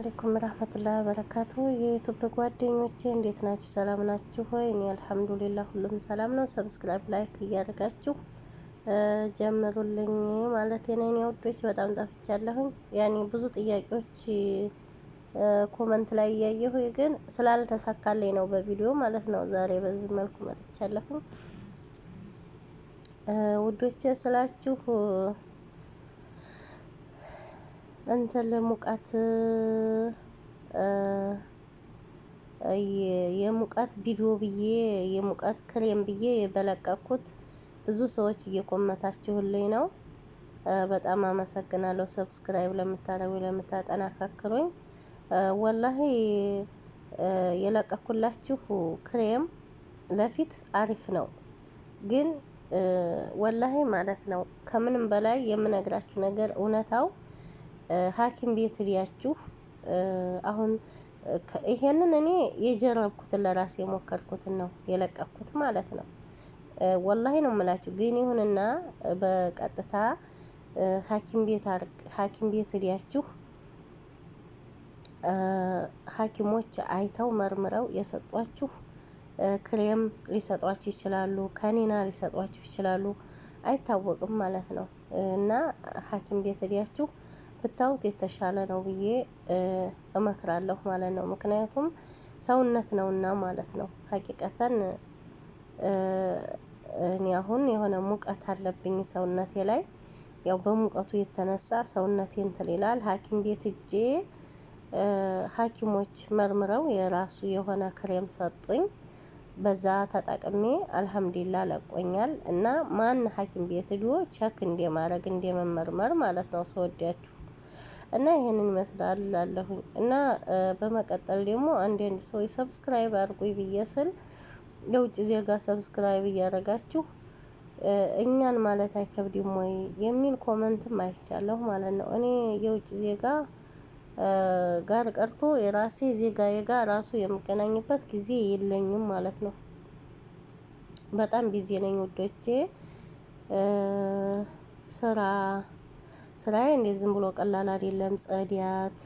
عليكم رحمة الله وبركاته። የ YouTube ጓደኞቼ እንዴት ናችሁ? ሰላም ናችሁ ሆይ? እኔ الحمد لله ሁሉም ሰላም ነው። Subscribe፣ like እያደረጋችሁ ጀምሩልኝ ማለት ነው። እኔ ውዶች በጣም ጠፍቻለሁኝ። ያኔ ብዙ ጥያቄዎች comment ላይ እያየሁ ግን ስላልተሳካልኝ ነው በቪዲዮ ማለት ነው። ዛሬ በዚህ መልኩ መጥቻለሁኝ ውዶቼ ስላችሁ እንትን ለሙቀት የሙቀት ቪዲዮ ብዬ የሙቀት ክሬም ብዬ በለቀኩት ብዙ ሰዎች እየኮመታችሁልኝ ነው። በጣም አመሰግናለሁ። Subscribe ለምታደርጉ ለምታጠናካክሩኝ፣ والله የለቀኩላችሁ ክሬም ለፊት አሪፍ ነው፣ ግን والله ማለት ነው ከምንም በላይ የምነግራችሁ ነገር እውነታው ሐኪም ቤት ሄዳችሁ አሁን ይሄንን እኔ የጀረብኩትን ለራሴ የሞከርኩትን ነው የለቀኩት ማለት ነው። والله ነው የምላችሁ። ግን ይሁንና በቀጥታ ሐኪም ቤት ሄዳችሁ ሐኪሞች አይተው መርምረው የሰጧችሁ ክሬም ሊሰጧችሁ ይችላሉ፣ ከኒና ሊሰጧችሁ ይችላሉ። አይታወቅም ማለት ነው። እና ሐኪም ቤት ሄዳችሁ ብታዩት የተሻለ ነው ብዬ እመክራለሁ ማለት ነው። ምክንያቱም ሰውነት ነውና ማለት ነው። حقيقةً እኔ አሁን የሆነ ሙቀት አለብኝ ሰውነቴ ላይ፣ ያው በሙቀቱ የተነሳ ሰውነቴ እንትን ይላል። ሐኪም ቤት ሄጄ ሐኪሞች መርምረው የራሱ የሆነ ክሬም ሰጡኝ። በዛ ተጠቅሜ الحمد لله ለቆኛል። እና ማን ሐኪም ቤት ሄዶ check እንደማድረግ እንደመመርመር ማለት ነው ሰወዳችሁ እና ይሄንን ይመስላል ላለሁኝ። እና በመቀጠል ደግሞ አንዳንድ ሰው subscribe አድርጉኝ ብዬ ስል የውጭ ዜጋ subscribe እያደረጋችሁ እኛን ማለት አይከብድም ወይ የሚል comment ም አይቻለሁ ማለት ነው። እኔ የውጭ ዜጋ ጋር ቀርቶ የራሴ ዜጋዬ ጋር ራሱ የምገናኝበት ጊዜ የለኝም ማለት ነው። በጣም busy ነኝ ውዶቼ። ስራ ስራዬ እንዴት ዝም ብሎ ቀላል አይደለም። ጽዳት፣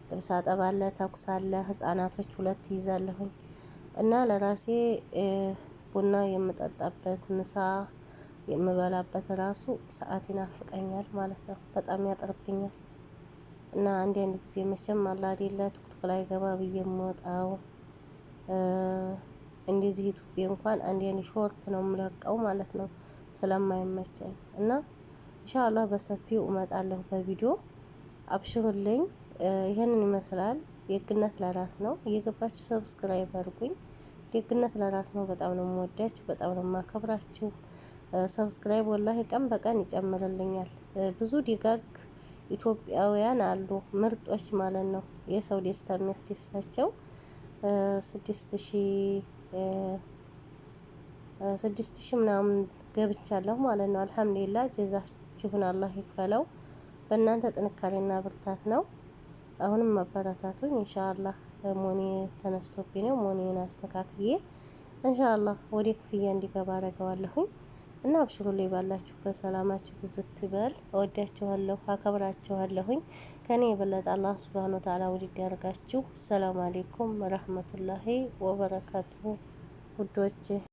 ልብስ አጠባ አለ፣ ተኩስ አለ፣ ህጻናቶች ሁለት ይዛለሁኝ እና ለራሴ ቡና የምጠጣበት፣ ምሳ የምበላበት ራሱ ሰዓት ይናፍቀኛል ማለት ነው። በጣም ያጥርብኛል። እና አንዳንድ ጊዜ መቼም አለ አይደለ ቲክቶክ ላይ ገባ ብዬ የምወጣው፣ እንደዚህ YouTube እንኳን አንዳንድ short ነው የምለቀው ማለት ነው ስለማይመቸኝ። እና إن شاء الله በሰፊው እመጣለሁ በቪዲዮ፣ አብሽሩልኝ። ይሄንን ይመስላል። ደግነት ለራስ ነው። እየገባችሁ subscribe አድርጉኝ። ደግነት ለራስ ነው። በጣም ነው የምወዳችሁ፣ በጣም ነው የማከብራችሁ። Subscribe والله ቀን በቀን ይጨምርልኛል። ብዙ ደጋግ ኢትዮጵያውያን አሉ፣ ምርጦች ማለት ነው። የሰው ደስታ የሚያስደስታቸው 6000 ምናምን ገብቻለሁ ማለት ነው። الحمد لله ጀዛችሁን አላህ ይክፈለው። በእናንተ ጥንካሬና ብርታት ነው። አሁንም መበረታቱኝ إن شاء الله። ሞኔ ተነስቶብኝ ነው። ሞኔን አስተካክዬ إن شاء الله ወደ ክፍያ እንዲገባ አደርገዋለሁኝ። እና አብሽሩ ላይ ባላችሁ በሰላማችሁ ብዝት ይበል። እወዳችኋለሁ፣ አከብራችኋለሁኝ። ከኔ የበለጠ አላህ سبحانه وتعالى ውድድ ያደርጋችሁ። السلام عليكم ورحمة الله وبركاته ውዶቼ።